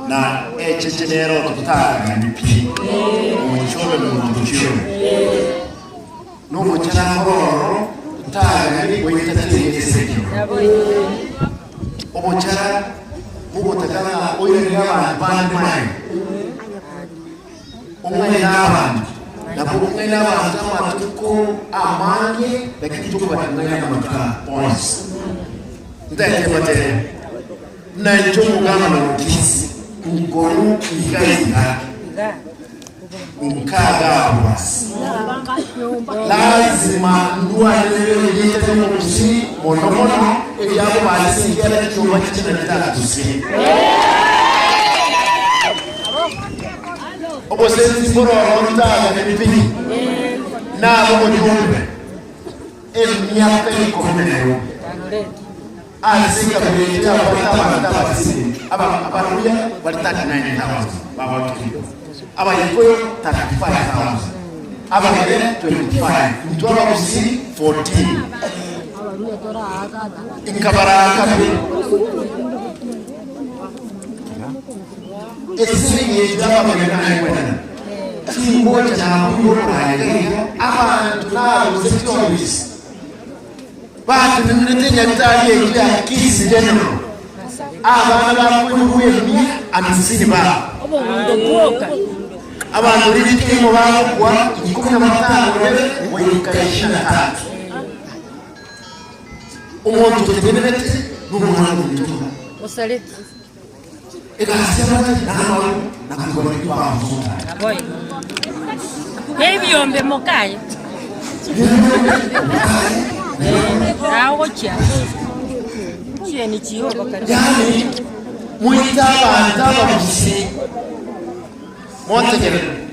Na echeche nero totagani pi, omochie obe monto ki oyo? Nomochie nakore ororo totagani goita tiga esekio. Obochara bogotaka ng'a oiranie abanto bande maega, ong'aine abanto, nabo okong'aina abanto amatuko amange, lakini tokobakong'aina amatuko onsi. Ntaete mbatebie, buna inche omogabana o Kisii, nkorwa iga iga. Nkagabwasi. Lazima ndwanere erieta ri'omogusii mono mono, eriabo baase ekiara chinyomba chiche na chitatusie. Obosensi mbororo ntagane pi, nabe omojumbe emiaka ikomi na emo ase ekabira eye yabwate abanto abasibire, Abaluya bari 39,000 bagoakirwe. Abaikuyu 35,000, Abagere 25, intwe Abagusii 14. Inkabaraka pi ase eng'encho y'abagere naigwena, tingocha nakoigwa okoraga iga, abanto naruse chiofisi batenenerete Nyagetari eyio ya Kisii General, abana bakoigwa emia amisini babo. Abanto rituko erimo bagokwa ikomi na batano rebe goika ishirini na tatu. Omonto otenenerete nomwana omonto iga. Egasi y'abare namaru na koigwa bagosoka. Ebiombe mokaye. Agochia. Chieni chiyoba kare. Yaani moite abanto abagusii motegerere.